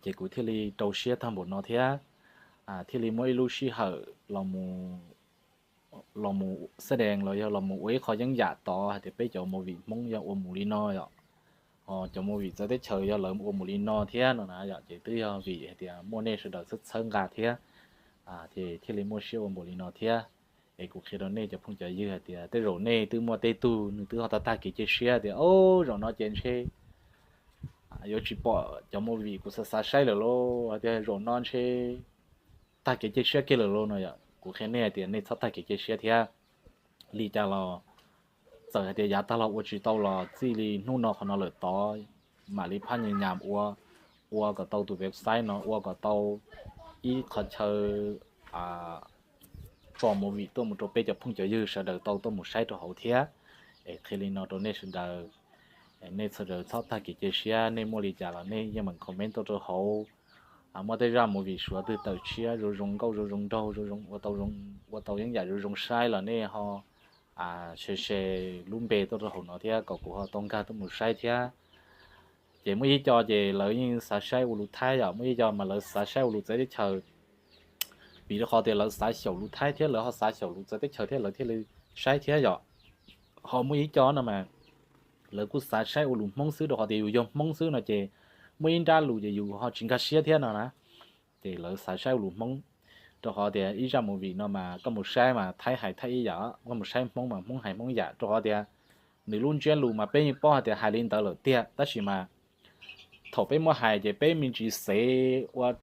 Ces kuv thiaj li rau siab tag npaum no thiab, thiaj li muaj ib lub sij hawm los mus xab dees los yog los mus ua ib qho yeeb yam tod hais tias peb cov movie Hmoob yog ua mus li no yom, ho cov movie txawv teb chaws yog lawv ua mus li no thiab no na yom. Ces twb yog vim hais tias muaj nej sawv daws txhawb txhawb nqa thiab, ces thiaj li muaj siab ua npaum li no thiab. Es kuv qhia rau nej cov phooj cov ywg hais tias tej zaum nej twb muaj tej tug nws twb ho tag tag kev cia siab tias, o, zaum no ces ntshe yuav tsis pom cov movie kuv xav xav saib lawm lauj, hais tias zaum no ntshe tag kev cia siab kiag lawm lauj no yom. Kuv qhia nej hais tias nej txhob tag kev cia siab thiab. Li cas los txawm hais tias yav tag los ua tsis tau los txij li hnub no qhov no lawm tod mam li phab nyas nyas ua, ua kom tau tus website no, ua kom tau ib qho chaw tso movie tuaj mus rau peb cov phooj cov ywg sawv daws tau tuaj mus saib rau hauv thiab. Es qhia li no rau nej sawv daws, nej sawv daws txhob tag kev cia siab, nej muaj li cas los nej yeej meem comment tuaj rau hauv. Muaj tej zaj movie Suav twg tawm tshiab zoo zoo nkauj zoo zoo nraug zoo zoo ua tau yeeb yam zoo zoo saib los nej ho share share lub npe tuaj rau hauv no thiab kom kuv ho tau nkag tuaj mus saib thiab. Ces muaj ib co ces lawv yeej xav saib ua lus Thaib yom, muaj ib co mas lawv xav saib ua lus txawv teb chaws, vim rau qhov tias lawv xav xyaum lus Thaib thiab lawv ho xav xyaum lus txawv teb chaws thiab lawv thiaj li saib thiab yom. Ho muaj ib co no mas lawv kuj xav saib ua lus Hmoob xwb, rau qhov tias yus yog Hmoob xwb no ces muaj ib nrab lus ces yus ho tsis nkag siab thiab no na. Ces lawv xav saib ua lus Hmoob, rau qhov tias ib zaj movie no mas koj mus saib mas Thaib hais Thaib ib yam, koj mus saib Hmoob mas Hmoob hais Hmoob yam, rau qhov tias nws lub ntsiab lus mas peb yeej paub hais tias hais li ntawd lawm tiag, tab sis mas thaum peb muab hais ces peb me ntsis xev ua